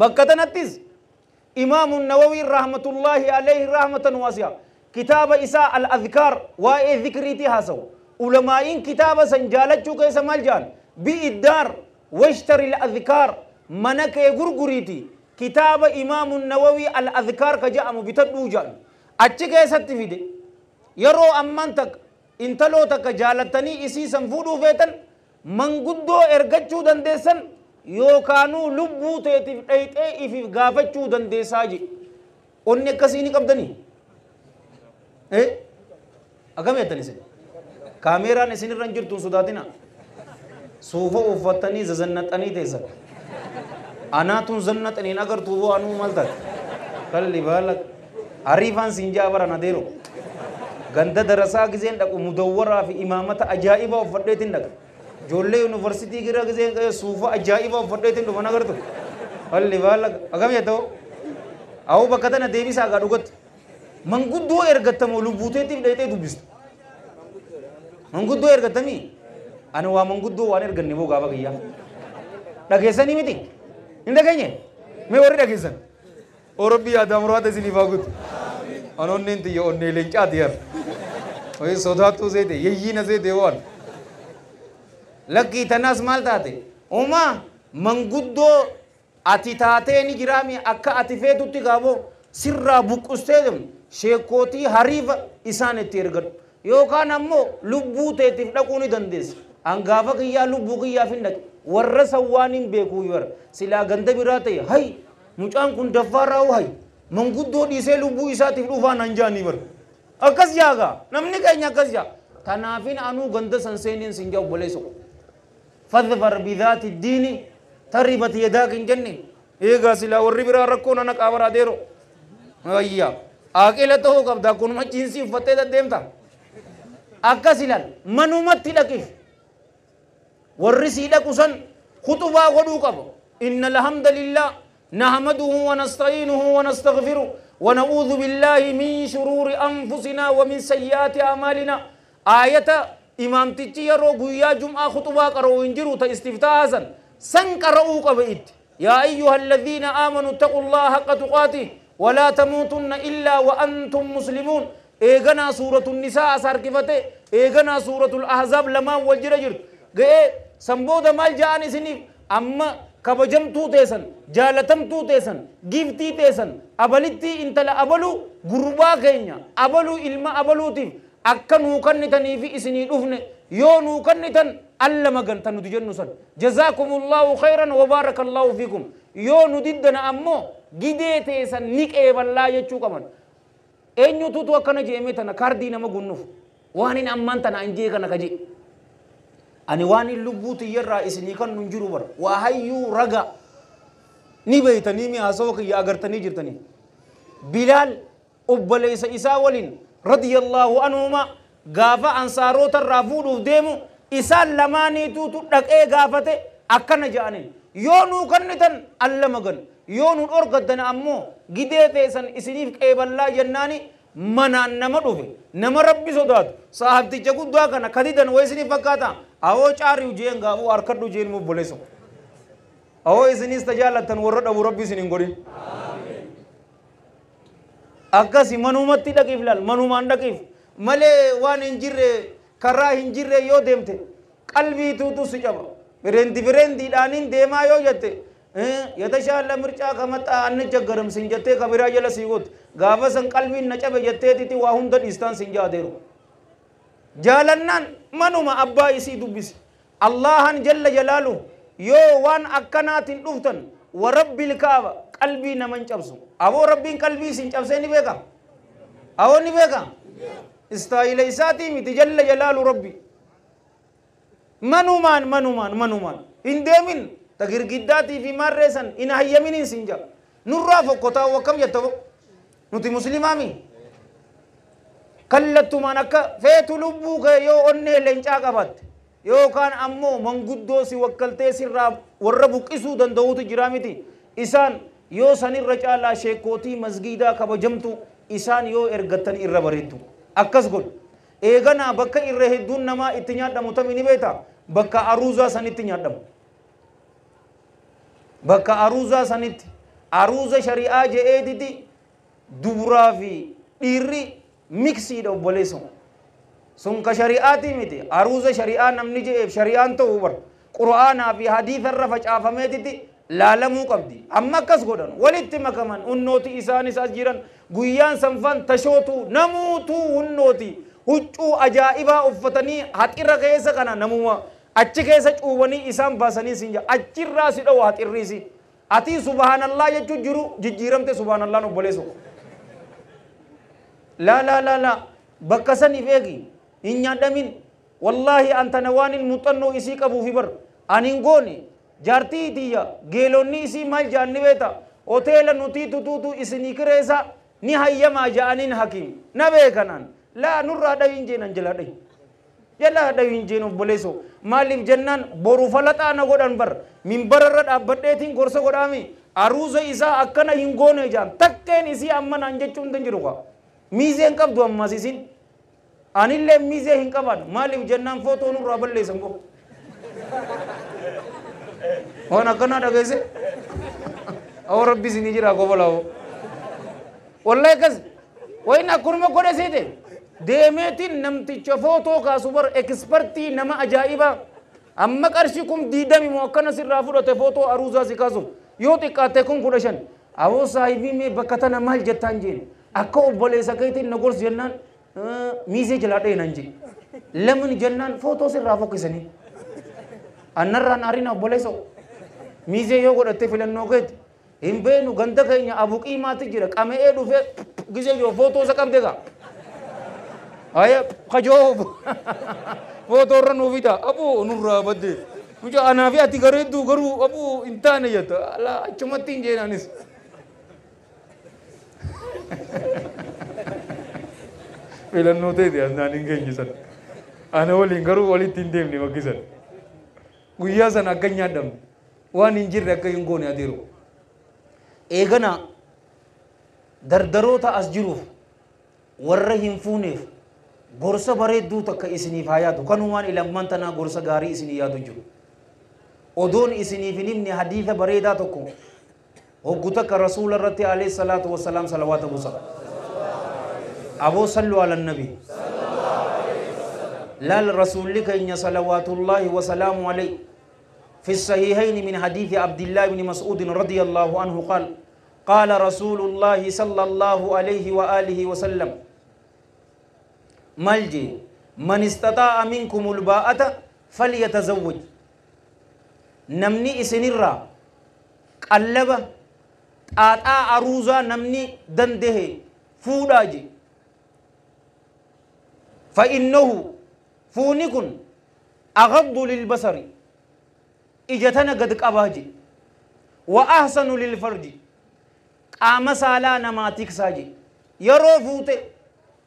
bakka tanattis imaamu nawawi rahmatullahi alayhi rahmatan waasi'a kitaaba isaa al-adhkaar waa'ee dhikriitii haasawu ulamaa'iin kitaaba san jaalachuu keessa maal jedhan bi'iddaar washtari al-adhkaar mana kee gurguriiti kitaaba imaamu nawawi al-adhkaar ka jedhamu bitadhuu jedhan achi keessatti fide yeroo ammaan takka intaloo takka jaalattanii isii san fuudhuu feetan manguddoo ergachuu dandeessan yookaanuu lubbuu teetiif dhayxee ifiif gaafachuu dandeessaa je onni akkasii ni qabdanii akkam jettan isin kaameeraan isin irra hin jirtu hin sodaatina suufa uffattanii zazannaxanii teessan anaatuun zannaxaniin agartuu boo anuu maal taate kalli baala hariifaan siin jaa baran adeero ganda darasaa gizeen dhaqu mudawwaraa fi imaamata ajaa'ibaa uffadheetiin dhaqa ijoollee yuunivarsiitii gira gizeen qe'ee suufa ajaa'ibaa uffadheetiin dhufan agartu walli baala akkam jettoo awuu bakka tana deebisaa gaa dhugatti manguddoo ergattamoo lubbuuteetiif dhayxee dubbistu manguddoo ergattamii ani waa manguddoo waan erganne boo gaafa kiyyaa dhageessanii miti hin dhageenye mee warri dhageessan oo rabbi yaadaa muraata isiniif haa guutu anonneen tiyya onnee leencaati yar oye sodaattuu seete yeyyiina seete waan lakkii tanaas maal taate uumaa manguddoo ati taatee ni jiraami akka ati feetutti gaaboo sirraa buqqustee deemu sheekootii hariifa isaan itti ergadhu Yookaan ammoo lubbuu teetiif dhaquu ni dandeessa. Hangaafa kiyyaa lubbuu kiyyaaf hin dhaqe. Warra san waan hin beekuu bara. Silaa ganda biraa ta'e hay mucaan kun daffaarraa hay manguddoo dhiisee lubbuu isaatiif dhufaa nan jaanii bara. Akkas jaagaa namni keenya akkas jaa. Tanaafin anuu ganda san seeniin sin jaa obboleessa. Fadfar bidhaati diini taribat yadaak hin jenne. Eegaa silaa warri biraa rakkoo nana qaabaraa deero. Ayyaa aqila ta'uu qabda kunuma jiinsii uffattee deddeemta. Akkas ilaal manumatti dhaqiif. Warri sii dhaqu san khutubaa godhuu qaba. Inna alhamdulillah nahmaduhu wa nasta'iinuhu wa nastaghfiruh wa na'uudhu billahi min shuruuri anfusinaa wa min sayyi'aati a'maalinaa. Aayata imaamtichi yeroo guyyaa jum'aa khutubaa qara'u hin jiru ta istiftaaha san san qara'uu qaba itti. Yaa ayyuha alladhiina aamanu ittaqullaha haqqa tuqaatih ولا تموتن إلا وأنتم مسلمون. إيغنا سورة النساء أساركفته إيغنا سورة الأحزاب لما وجر جرت گئے سمبود مال جان سنی أما كبجمتو تيسن جالتمتو تيسن گیفتی تيسن أبلتي انتلا أبلو غربا كينيا أبلو إلما أبلو تيف أكا نوكن تني في إسني دفن يو نوكن تن ألا مغن تنو تجنو سن جزاكم الله خيرا وبارك الله فيكم يو نددنا أمو gidee teessan ni qeeballaa jechuu qaban. Eenyututu akkana jeemee tana kaardii nama gunnuuf waan hin ammaan tana anjee kana kaje. Ani waan hin lubbuu tiyyarraa isinii kan nun jiru bara waa hayyuu raga ni beeytanii mi haasawaa kiyya agartanii jirtanii. Bilaal obboleessa isaa waliin radiyallahu anhuma gaafa ansaarota irraa fuudhuuf deemu isaan lamaaniitutu dhaqee gaafate akkana je'aniin yoo nuu kennitan alla magan. Yoo nu dhorgattan ammoo gidee teessan isiniif qeeballaa jennaani manaan nama dhufe nama rabbi sodaatu sahabticha guddaa kana kadidan way isiniif fakkaata awoo caariu jeen gaafuu harkadhu jeen obboleessa awoo isinis tajaalattan warra dhabu rabbi isin hin godhin. Akkasi manumatti dhaqiif laal manumaan dhaqiif malee waan hin jirre karaa hin jirre yoo deemte qalbiituutu si caba bireendi bireendiidhaaniin deemaa yoo jette የተሻለ ምርጫ ከመጣ አንቸገርም ሲንጀቴ ከቢራ ጀለ ሲጎት ጋፈሰን ቀልቢን ነጨበ ጀቴቲቲ ዋሁን ዲስታንስ እንጃዴሩ ጃለናን መኑማ አባ ኢሲ ዱቢስ አላህን ጀለ ጀላሉ ዮ ዋን አከናቲን ዱፍተን ወረቢል ካባ ቀልቢ ነመን ጨብሱ አቦ ረቢን ቀልቢ ሲንጨብሰ ኒ ቤካ አቦ ኒ ቤካ እስታይለ ኢሳቲ ሚት ጀለ ጀላሉ ረቢ መኑማን መኑማን መኑማን ኢንደሚን تغرغداتي في مرسن إن هيمين سنجا نورا فكوتا وكم يتبو نتي مسلمامي كلتو مانك فيتو لبوك يو أني لنجا قبات يو كان أمو منغدو سي وكلتي سرا وربو كيسو دندوت جرامتي إسان يو سني رجالا شيكوتي مسجدا كبجمتو إسان يو إرغتن إربريتو أكس قول إيغنا بكا إرهدون نما إتنيا دموتميني بيتا بكا أروزا سنتنيا دمو bakka aruuzaa sanitti aruuza shari'aa je'eetiti duburaa fi dhiirri miksiidha obboleessa sun ka shari'aatii miti aruuza shari'aa namni je'eef shari'aan ta'uu bar qur'aanaa fi hadiisarra facaafameetiti laalamuu qabdi amma akkas godhan walitti makaman hunnooti isaanis as jiran guyyaan sanfan tashootu namuutuu hunnooti huccuu ajaa'ibaa uffatanii haxirra keessa kana namuma achi keessa cuubanii isaan baasanii siin jaa achirraa si dhowwa haxirriisi ati subhaanallah jechuun jiru jijjiiramte subhaanallaan obboleessu laa laa laa laa bakka saniif eegi hin nyaadhamin wallaahi antana waan hin muuxannoo isii qabuufi bar ani hin goone jaartii tiyya geelonni isii maal jaanni beeta hoteela nutii tutuutu isinii kireessa ni hayyamaa ja'aniin hakiim na beekanaan laa nurraa dhayin jeenan jalaa dhayin jalaa dhayin jeen obboleesso maaliif jennaan boru falaxaa na godhan bar minbararra dhaabbadheetiin gorsa godhaami aruuza isaa akkana hin goone jaan takkeen isii amma naan jechuun hin jiru kaa miizeen qabdu ammas isin anillee miizee hin qaban maaliif jennaan footoo nurraa balleessan go waan akkanaa dhageesse awoo rabbi isinii jira gobolaa wallahi akkas wayin akkanuma godhe siite deemeetiin namticha footoo kaasu bar ekspertii nama ajaa'ibaa amma qarshii 20,000 moo akkana sirraa fudhate footoo aruuzaa si kaasuuf yoo xiqqaatte 15,000 awoo saahibii mee bakka tana maal jettaan jeen akka obboleessa keetiin na gorsi jennaan Miizee jalaa dha'e nan jee. Lamin jennaan footoo sirraa fokkisanii. Annarraan ariin obboleessoo. Miizee yoo godhatte filannoo keeti. Hin beenu ganda keenya abuqiimaatti jira qame'ee dhufee gisee jiru footoo isa qabde gaa. Aya kajoo footoo irra nuu fida aboo nurraa badde. Mucaa anaa fi ati gareedduu garuu aboo hin taane jetta alaa achumatti hin jeen anis. Filannoo teeti asnaan hin geenye sana. Ana waliin garuu walitti hin deemne bakki sana. Guyyaa sana akka hin nyaadhamne waan hin jirre akka hin goone adeeru. Eegana dardaroota as jiruuf warra hin fuuneef gorsa bareedduu takka isiniif haa yaadu. Kanumaan ilamman tanaa gorsa gaarii isinii yaadu jiru. Odoon isiniif hin himne hadiisa bareedaa tokko hoggu takka rasuula irratti alayhi salaatu wassalaam salawaata buusa. Aboo sallu ala nabi. Laal rasuulli keenya salawaatullaahi wasalaamu alayhi. في الصحيحين من حديث عبد الله بن مسعود رضي الله عنه قال قال رسول الله صلى الله عليه وآله وسلم ملجي من استطاع منكم الباءة فليتزوج. نمني إسنرا قلبة آتا أروزا نمني دنده فولاجي فإنه فونكن أغض للبصر إجتنا قد قباجي وأحسن للفرج قام سالا نماتيك ساجي يرو فوتي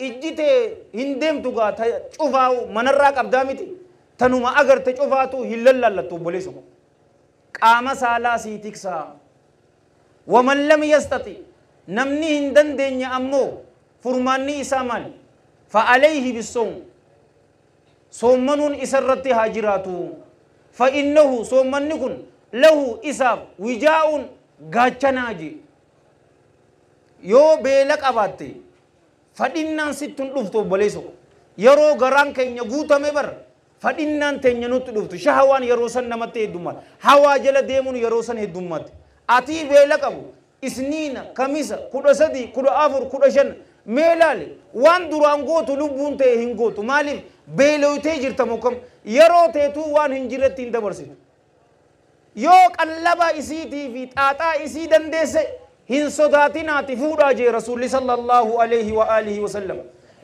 إجتي هندم تقا تشوفاو منراك أبدامتي تنوما أغر تشوفاتو هللا لتوبوليسو قام سالا سيتيك سا ومن لم يستطيع نمني هندن دين أمو فرماني إسامال فعليه بالصوم صومنون إسرتي هاجراتو فإنه صومنكن له إساف وجاء غاچناجي يو بيلك أباتي فإنان ستون لفتو بليسو يرو غران كين يغوتا مبر فإنان تنينوت لفتو شهوان يروسن نمتي الدمات هوا جل ديمون يروسن الدمات أتي بيلك أبو إسنين كميسة كل سدي كل أفر كل شن ميلالي وان دران غوتو لبون تي هنغوتو مالي beelooytee jirta mokkam yeroo teetuu waan hin jirretti hin dabarsitu. Yoo qallaba isiitii fi xaaxaa isii dandeesse hin sodaatinaati fuudhaa jee rasuulli sallallahu alaihi wa alihi wa sallam.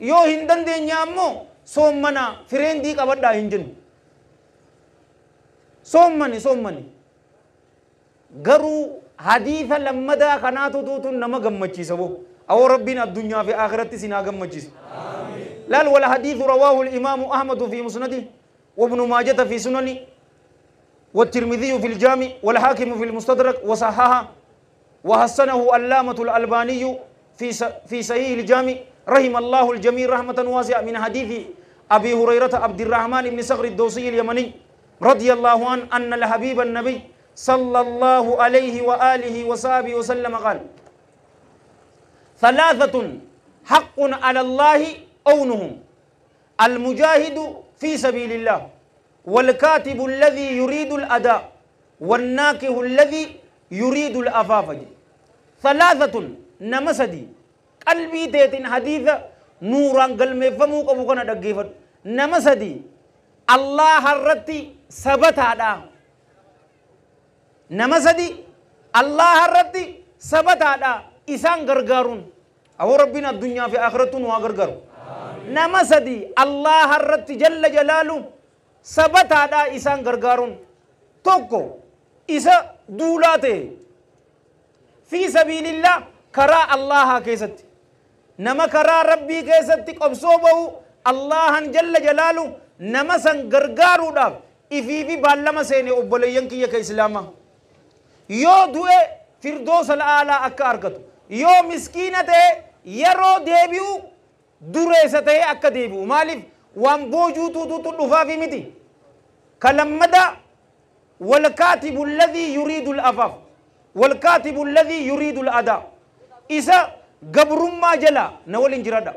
Yoo hin dandeenye ammoo soommanaa fireendii qabadhaa hin jennu. Soommani soommani. Garuu hadiisa lammadaa kanaatu tuutuun nama gammachiisa boo. Awoo rabbiin addunyaa fi akhiratti sinaa gammachiisa. لا ولا حديث رواه الإمام أحمد في مسنده وابن ماجة في سننه والترمذي في الجامع والحاكم في المستدرك وصححه وحسنه علامة الألباني في صحيح الجامع رحم الله الجميع رحمة واسعة من حديث أبي هريرة عبد الرحمن بن صخر الدوسي اليمني رضي الله عنه أن الحبيب النبي صلى الله عليه وآله وصحبه وسلم قال ثلاثة حق على الله أونهم المجاهد في سبيل الله والكاتب الذي يريد الأداء والناكه الذي يريد الأفاف. ثلاثة نمسدي قلبي تيتين حديثة نوران قلمي فموك أبو كان دقيفت نمسدي الله الرتي ثبت هذا نمسدي الله الرتي ثبت هذا إسان غرغارون أو ربنا الدنيا في آخرته وغرغارون نمسدي الله الرت جل جلاله ثبت هذا إسان غرغارون توكو إسا دولاته في سبيل الله كرا الله كيست نما كرا ربي كيست قبصوبه الله جل جلاله نما سن غرغارو داف إفي في بالما سيني أبوليين كي يك إسلاما يو دوئ فردوس الأعلى أكا أركتو يو مسكينته يرو ديبيو dureessa ta'ee akka deebi'u maaliif waan boojuutuutu dhufaafi miti kalammada والكاتب الذي يريد الأفاف والكاتب الذي يريد الأداء إذا قبر ما جلا نولين جرادا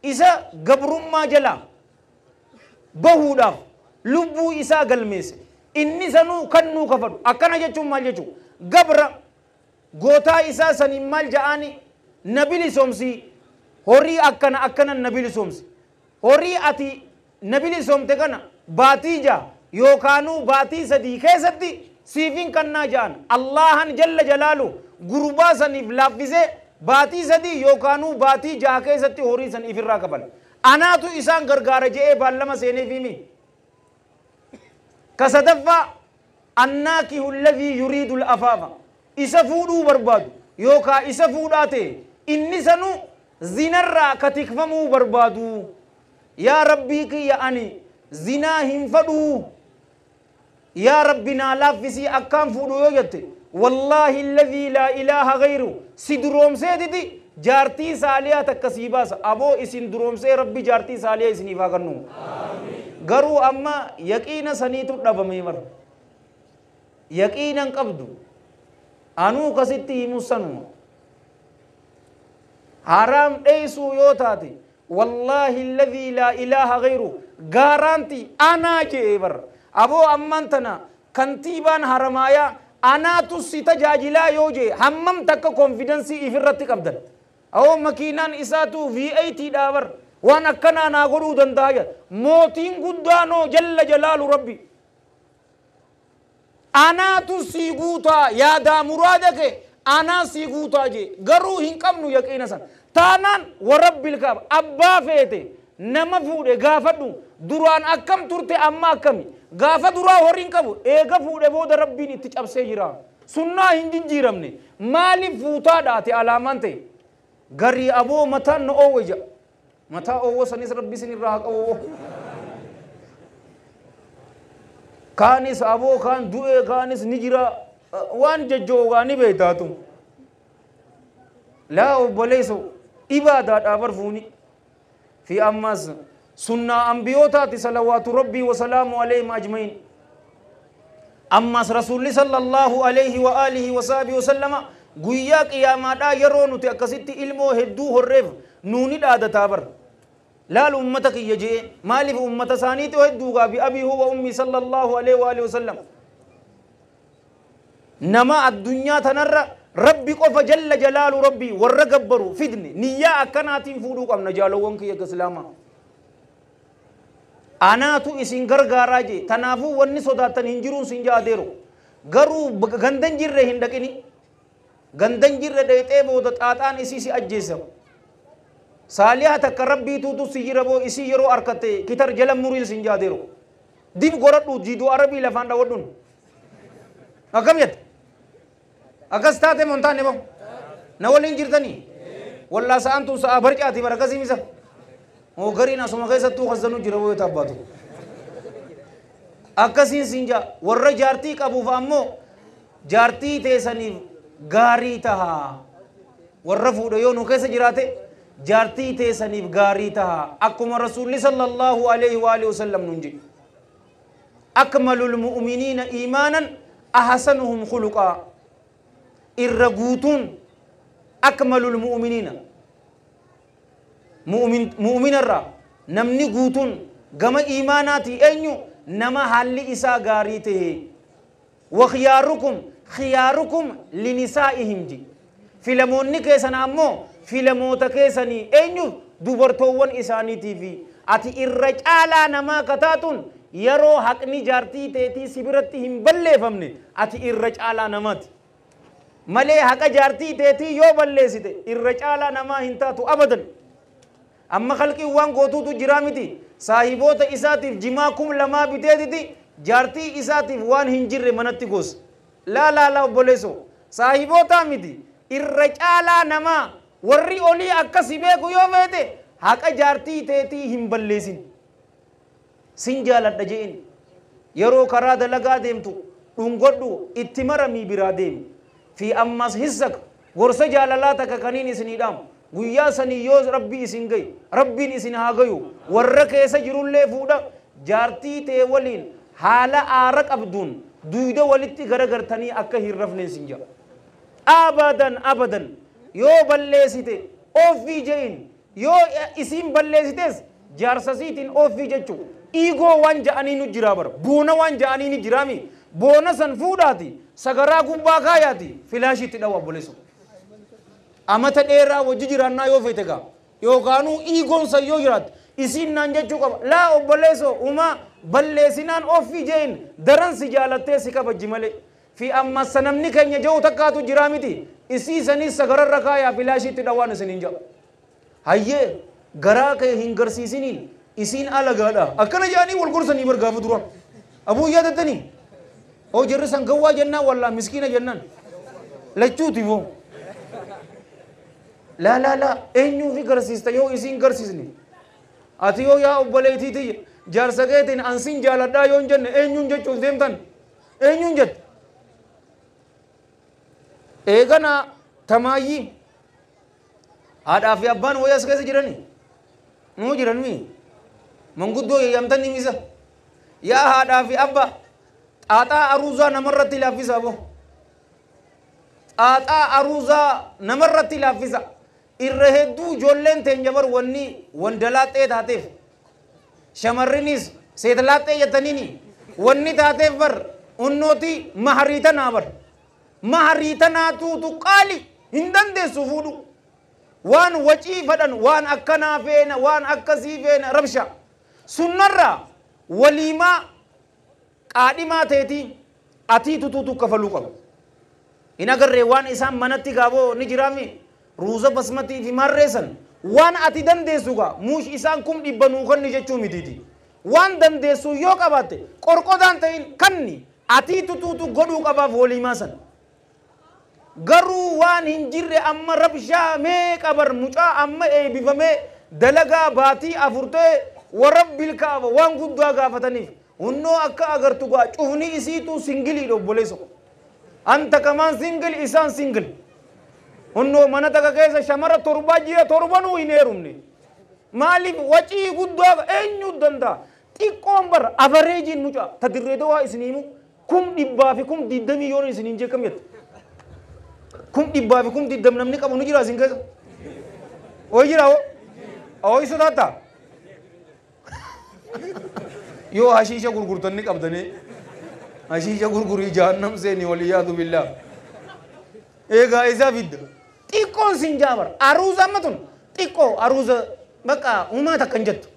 إذا قبر ما جلا بهوداف لبو إسا قلميس إني سنو كنو كفر أكنا جتشو مال جتشو قبر غوتا إسا سني مال جاني نبيلي سومسي Horii akkana akkana na bilisoomsi. Horii ati na bilisoomte kana baatii 6 yookaanuu baatii 3 keessatti siifin kannaa ja'an. Allahan jalla jalaalu gurbaa saniif laaffisee baatii 3 yookaanuu baatii 6 keessatti horii san ifirraa kafala. Anaatu isaan gargaara je'ee baallama seeneefimi. Kasadaffaa annaakihu alladhii yuriidu al-afaafa. Isa fuudhuu barbaadu yookaa isa fuudhaa ta'e inni sanuu zinarraa ka tikfamuu barbaadu. Yaa Rabbii kiyya ani zinaa hin fadhuu. Yaa Rabbi naa laaffisii akkaan fuudhu yoo jette wallaahi alladhii laa ilaaha ghayru si duroomseetiti jaartii saaliyaa takka sii baasa. Aboo isin duroomsee Rabbi jaartii saaliyaa isiniif haa kennu. Garuu amma yaqiina saniitu dhabamee mara. Yaqiina hin qabdu. Anuu kasitti himu sanuma. Haraam dheessuu yoo taate wallaahi alladhii laa ilaaha ghayru gaaraanti anaa je'ee bara. Aboo ammaan tana kantiibaan Haramaayaa anaatu si tajaajilaa yoo jee hammam takka konfidansii ifirratti qabdan. Awoo makiinaan isaatu V8 dhaa bar waan akkanaa naa godhuu danda'a jedha. Mootiin guddaanoo jalla jalaalu Rabbi. Anaatu sii guutaa yaadaa muraada kee anaa sii guutaa jee garuu hin qabnu yaqiina sana. Taanaan warabbil kaaba abbaa feete nama fuudhe gaafadhu duraan akkam turte amma akkami gaafa duraa horii hin qabu eega fuudhe booda Rabbiin itti cabsee jira. Sunnaa hin jijjiiramne maaliif fuutaa dhaate alaamaan ta'e garii aboo mataan na oowwe jedha. Mataa oowwa sanis Rabbi isin irraa haa qabu. Kaanis aboo kaan du'e kaanis ni jira waan jajjoogaa ni beektaatu. Laa obboleesso ibaadaadhaa barfuuni. Fi ammas sunnaa ambiyootaati salawaatu Rabbii wasalaamu alayhim ajma'iin. Ammas Rasuulli sallallahu alayhi wa alihi wa sahbihi wa sallama guyyaa qiyaamaadhaa yeroo nuti akkasitti ilmoo hedduu horreef nuuni dhaadataa bar. Laal ummata kiyya je'e maaliif ummata isaaniitu hedduu gaabi abii huwa ummi sallallahu alayhi wa alihi wa sallam. Nama addunyaa tanarra Rabbi qofa jalla jalaalu Rabbi warra gabbaru fidne niyyaa akkanaatiin fuudhuu qabna jaalowwan kiyya islaamaa. Anaatu isin gargaaraa jee tanaafuu wanni sodaattan hin jiruun sin jaadeeru. Garuu gandan jirre hin dhaqini. Gandan jirre dheexee booda xaaxaan isii si ajjeessa. Saaliyaa takka Rabbiituutu si jira boo isii yeroo harkatte kitar jala muriin sin jaadeeru. Dib goradhu jiiduu Arabii lafaan dhawadhuun. Akkam jette? Akkas taate moo hin taane boo? Na waliin jirtanii? Wallaa sa'aan tun sa'a barcaati bara akkasii misa. Moo gariin asuma keessattuu kazzanuu jira boo yoo taabbaatu. Akkasiin sin jaa warra jaartii qabuuf ammoo jaartii teessaniif gaarii tahaa. Warra fuudhe yoo nu keessa jiraate jaartii teessaniif gaarii tahaa. Akkuma Rasuulli sallallahu alayhi wa alihi wasallam nuun jedhe. Akmalul mu'miniina iimaanan ahsanuhum khuluqaa. Irra guutuun akmalul mu'miniina. Mu'minarraa namni guutuun gama iimaanaati eenyu nama haalli isaa gaarii ta'e. Wa khiyaarukum khiyaarukum linisaa'ihim ji. Filamoonni keessan ammoo filamoota keessanii eenyu dubartoowwan isaaniitiifi ati irra caalaa namaa kataatuun yeroo haqni jaartii teetii si biratti hin balleeffamne ati irra caalaa namaati. Malee haqa jaartii teetii yoo balleessite irra caalaa namaa hin taatu abadan. Amma khalqiin waan gootuutu jiraa miti. Saahiboota isaatiif jimaa 2000 biteetiti jaartii isaatiif waan hin jirre manatti goosa. Laa laa laa obboleessoo saahibootaa miti irra caalaa namaa warri olii akkasi beeku yoo feete haqa jaartii teetii hin balleessin. Sin jaaladha je'in yeroo karaa dalagaa deemtu dhungodhu itti maramii biraa deemi. Fi ammas hissak gorsa jaalalaa takka kaniin isinii dhaamu. Guyyaa sanii yoo Rabbi isin gayu Rabbiin isin haa gayu warra keessa jirullee fuudha jaartii tee waliin haala aara qabduun duyda walitti garagartanii akka hin rafneen sin jedha. Abadan abadan yoo balleessite ofii je'in yoo isin balleessites jaarsasiitiin ofii jechuu iigoo waan ja'anii nu jiraa bara boona waan ja'anii ni jiraami boona san fuudhaati sagaraa gubbaa kaayaati filaashiitti dhawa obboleessu. Amata dheeraa wajji jiraannaa yoo feete gaa yookaanuu iigoon san yoo jiraate isiin naan jechuu qaba laa obboleessoo umaa balleessinaan ofii jeen daran si jaalattee si kabajji malee fi amma sanamni keenya jiru takkaatu jiraa miti isii sanis sagararra kaayaa filaashiitti dhawaan isiniin jedha hayyee garaa kee hin garsiisiniin isiin alagaadha akkana jedhanii wal gorsanii bar gaafa dura abuu yaadattanii oo jarri san gawwaa jennaan wallaa miskiina jennaan lachuuti moo laa laa laa eenyuufi garsiista yoo isiin garsiisne ati yoo yaa obboleetiiti jaarsa keetiin ansin jaaladhaa yoo hin jenne eenyuun jechuuf deemtan eenyuun jette eegana tamaayyii haadhaa fi abbaan wayii as keessa jirani nuu jiran mi manguddoo yayyamtan himisa yaa haadhaa fi abba xaaxaa aruuzaa namarratti laaffisa bo xaaxaa aruuzaa namarratti laaffisa irra hedduu ijoolleen teenya bar wanni wandalaaxee taateef shamarrinis seetalaaxee jettaniini wanni taateef bar unnooti maharii tanaa bar maharii tanaatuutu qaali hin dandeessu fuudhu waan wacii fadhan waan akkanaa feena waan akkasii feena rabsha sunnarraa waliimaa qaadhimaa teetii atii tutuutu kafaluu qaba hin agarree waan isaan manatti gaaboo ni jiraami ruuza basmatii fi marreessan waan ati dandeessu gaa muush isaan kum dhibba nuu kanni jechuu mitiiti waan dandeessu yoo qabaatte qorqodaan ta'in kanni atii tutuutu godhuu qabaaf waliimaa san garuu waan hin jirre amma rabshaa meeqa bar mucaa amma eebbifamee dalagaa baatii afur ta'e warabbil kaaba waan guddaa gaafataniif hunnoo akka agartu gaa cufni isiitu singiliidha obboleessa anta kamaan singil isaan singil hunnoo mana takka keessa shamara torbaa jira torbanuu hin heerumne maaliif wacii guddaa eenyu danda'a xiqqoon bar avareejiin mucaa ta dirree dawaa isinii himu kum dhibbaa fi kum digdamii yoon isiniin jeekam jette kum dhibbaa fi kum digdam namni qabu ni jira isin keessa oo jira hoo oo sodaata yoo hashiisha gurgurtan ni qabdanii hashiisha gurgurii jahannam seeni waliyaadu billaa eegaa isaa fidda xiqqoon sin jaabar aruuza amma tun xiqqoo aruuza bakka uumaa takka hin jettu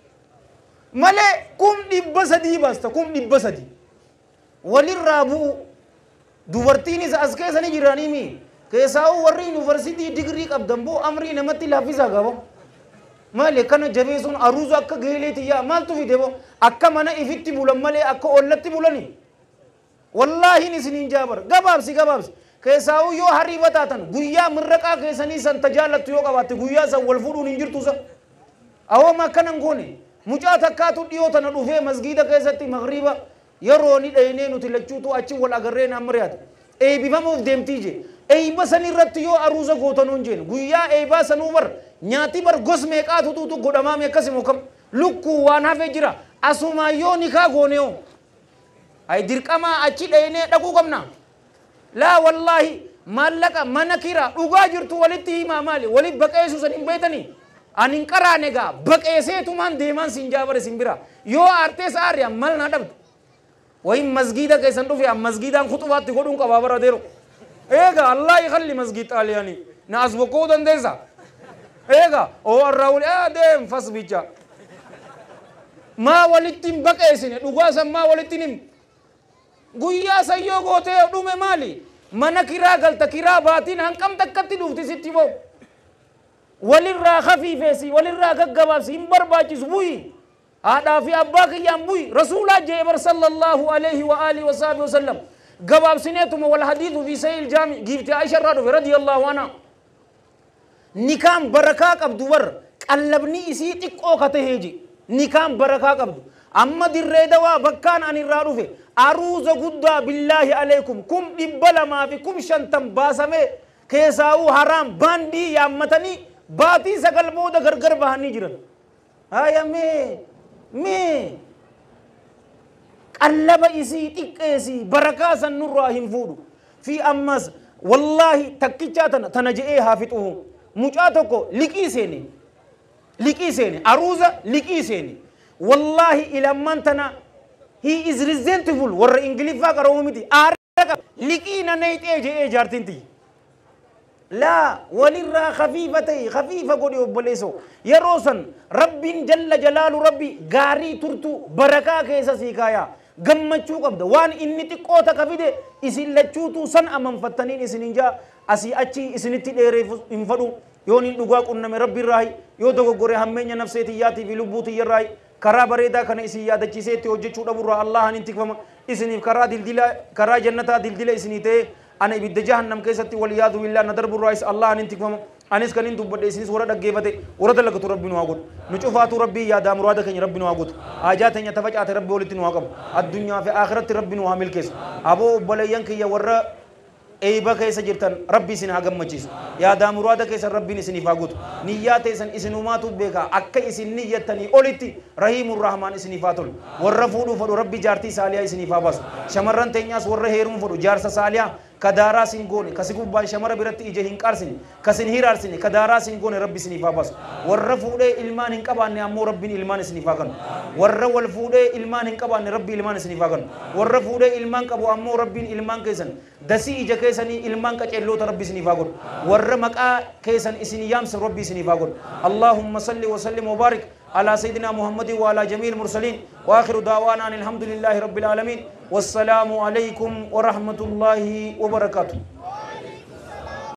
malee kum dhibba sadii baasta kum dhibba sadii walirraa bu'u dubartiinis as keessa ni jiranii mi keessaa'u warri yuunivarsiitii digirii qabdan boo amrii namatti laaffisaa qaba maali akkana jabeessuun aruuza akka geeleeti yaa maaltu fide boo akka mana ifitti bulan malee akka ollatti bulani wallaahin isiniin jaabar gabaabsi gabaabsi keessaa'u yoo hariifa taatan guyyaa mirraqaa keessanii san tajaalattu yoo qabaatte guyyaa san wal fuudhuun hin jirtu sa awooma akkanan goone mucaa takkaatu dhiyoo tana dhufee masgiida keessatti magriiba yeroo ni dhaynee nuti lachuutu achi wal agarree naan mari'ate eebbifamuuf deemtii jee eebba san irratti yoo aruuza gootanuun jeen guyyaa eebbaa sanuu bar nyaati bar gos meeqaatu tuutu godhamaame akkasuma kam lukkuu waan hafe jira asumaa yoo nikaa goone hoo ay dirqamaa achi dhaynee dhaquu qabna laa wallaahi maallaqa mana kiraa dhugaa jirtu walitti himaa maali walit baqeessu san hin beetanii ani hin qaraane gaa baqeeseetumaan deemaan siin jaabare sin bira yoo aartees aariya mal naa dhabde ወይም መስጊድ ከሰን ዱፍ ያ መስጊዳን ኹጥባት ጎዱን ቀባበራ ዴሮ ኤጋ አላህ ይخلي መስጊድ ጣሊያኒ ናስ በኮ ደንደሳ ኤጋ ኦ አራውል አደም ፈስ ብቻ ማ ወልቲን በቀስነ ዱጋ ሰማ ወልቲንም ጉያ ሰዮ ጎቴ ዱሜ ማሊ መነ ኪራ ገልተ ኪራ ባቲን አንቀም ተከቲ ዱፍቲ ሲቲ ቦ ወሊራ ኸፊፌሲ ወሊራ ገገባብሲ ይንበርባቺስ ቡይ haadhaa fi abbaa kiyyaan bu'i rasuulaa jee bar sallallahu alayhi wa alihi wa sahbihi wa sallam gabaabsineetuma wal hadiithu fi sahih jaami giifti Aisha irraa dhufe radiyallahu anha nikaan barakaa qabdu bar qallabni isii xiqqoo ka tahee je nikaan barakaa qabdu amma dirree dawaa bakkaan ani irraa dhufe aruuza guddaa billaahi alaykum kum 250 fi kum 50 baasamee keessaa'uu haraam baandii yaammatanii baatii 9 booda gargar bahanii jiran haya mee mee qallaba isii xiqqeesii barakaa san nurraa hin fuudhu fi ammas wallaahi takkichaa tana tana je'ee haa fixuhu mucaa tokko liqii seene liqii seene aruuza liqii seene wallaahi ilamman tana he is resentful warra ingiliffaa qaroomu miti aara qaba liqii na nayxee je'ee jaartiin tiyya Laa walirraa khafiifa ta'e, khafiifa godhi obboleessoo. Yeroo san Rabbiin jalla jalaalu Rabbi gaarii turtu barakaa keessa sii kaayaa. Gammachuu qabda. Waan inni xiqqoo takka fide isin lachuutu san amanfattaniin isinin jaa asii achi isinitti dheereef hin fadhu. Yoon hin dhugaa qunname Rabbi irraahi, yoo dogoggore hammeenya nafsee tiyyaatii fi lubbuu tiyyarraahi. Karaa bareedaa kana isin yaadachiisee itti hojjechuu dhaburraa Allahan hin tikfama. Isiniif karaa dildila, karaa jannataa dildila isinii ta'ee ana ibidda jahannam keessatti wal yaadu billaa na darburraayis Allahan hin tikfama. Anis kan hin dubbadhe isinis warra dhaggeeffate warra dalagatu Rabbi nu haa godhu. Nu cufaatu Rabbii yaadaa muraada keenya Rabbi nu haa guutu. Haajaa teenya tafacaate Rabbi walitti nu haa qabu. Addunyaa fi akhiratti Rabbi nu haa milkeessu. Aboo obboleeyyan kiyya warra eeyba keessa jirtan Rabbi isin haa gammachiisu. Yaadaa muraada keessan Rabbiin isiniif haa guutu. Niyyaa teessan isinumaatu beeka. Akka isin niyyattanii olitti Rahiimur Rahmaan isiniif haa tolu. Warra fuudhuu fedhu Rabbi jaartii saaliyaa isiniif haa baasu. Shamarran teenyaas warra heerumuu fedhu jaarsa saaliyaa ka daaraa sin goone, ka si gubbaan shamara biratti ija hin qaarsine, ka sin hiraarsine, ka daaraa sin goone Rabbi isiniif haa baasu. Warra fuudhee ilmaan hin qabaanne ammoo Rabbiin ilmaan isiniif haa kennu. Warra wal fuudhee ilmaan hin qabaanne Rabbi ilmaan isiniif haa kennu. Warra fuudhee ilmaan qabu ammoo Rabbiin ilmaan keessan dasii ija keessanii ilmaan qaceelloota Rabbi isiniif haa godhu. Warra maqaa keessan isin yaamsa Rabbi isiniif haa godhu. Allahumma salli wa sallim wa barik على سيدنا محمد وعلى جميع المرسلين، وآخر دعوانا أن الحمد لله رب العالمين، والسلام عليكم ورحمة الله وبركاته.